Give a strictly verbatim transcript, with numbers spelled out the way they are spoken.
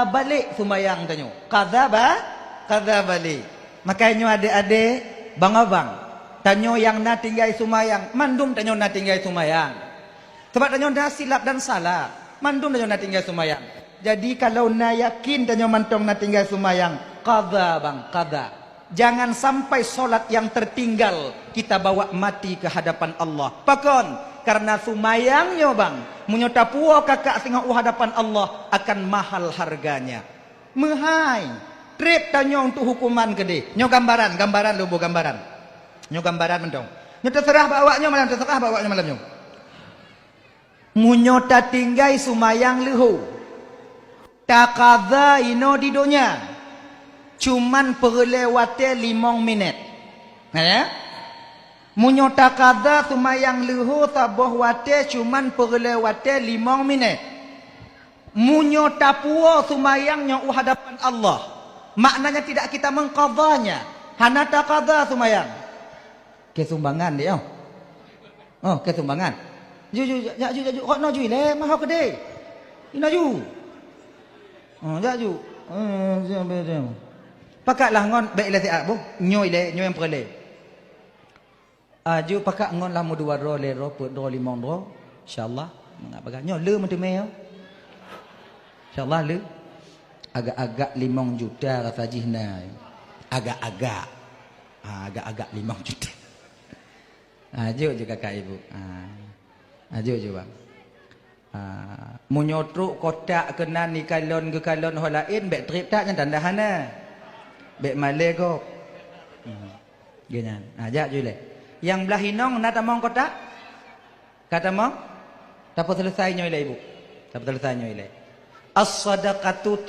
balek seumayang tanyoe. Qadha ba-, qadha balek. Makajih nyoe adek-adek, bang-abang, tanyoe nyang na tinggai seumayang, mandum tanyoe na tinggai seumayang. Sabab tanyoe na silap dan salah, mandum tanyoe na tinggai seumayang. Jadi kalau na yakin tanyoe mantong na tinggai seumayang, qadha bang, qadha. Jangan sampai solat yang tertinggal kita bawa mati ke hadapan Allah. Pakon? Karena seumayang nyoe bang, meunyoe tapuwoe kakak singoh u hadapan Allah akan mahal harganya. Meuhai, treb tanyoe untuk hukuman keudeh. Nyoe gambaran, gambaran lôn boh gambaran. Nyoe gambaran mantong. Nyoe teuseurah bak awak nyoe malam, teuseurah bak awak nyoe malam nyoe. Meunyoe tatinggai seumayang leuhô, taqadha inoe di donya, cuman peureulée watée limong minét. Na ya? Meunyoe taqadha seumayang leuhô saboh watée cuman peureulée watée limong minét. Meunyoe tapuwoe seumayang nyoe u hadapan Allah, maknanya tidak kita mengqadhanya, hana taqadha seumayang. Keu sumbangan deh, oh. Oh, keu sumbangan. Ju, ju, jak ju, jak ju. Kok na ju ilée, meuho keudeh. Ina ju. Oh, jak ju. Eh, siap, siap, siap. Pakatlah ngon, bék ilée siat boh. Nyoe ilée, nyoe nyang peureulée. Aju pakat ngon lah meudua droe, lhée droe, peuet droe, limong droe. Insya Allah, mangat bagah. Nyoe le meuteumé, oh. Insya Allah le. Agak-agak limong juta rasa jih na. Agak-agak. Ha, agak-agak limong juta. Ha, jok je kakak ibu. Ha. Ha, jok je bang. Ha, meunyoe trok kotak keunan ikalon geukalon ho laén, bék treb that nyan tanda hana. Bék malée gob. Hmm. Geuh nyan. Ha, jak ju ilée. Nyang blah inong na tamong kotak? Ka tamong? Tapeuseuleusai nyoe ilée ibu. Tapeuseuleusai nyoe ilée. As-sadaqatu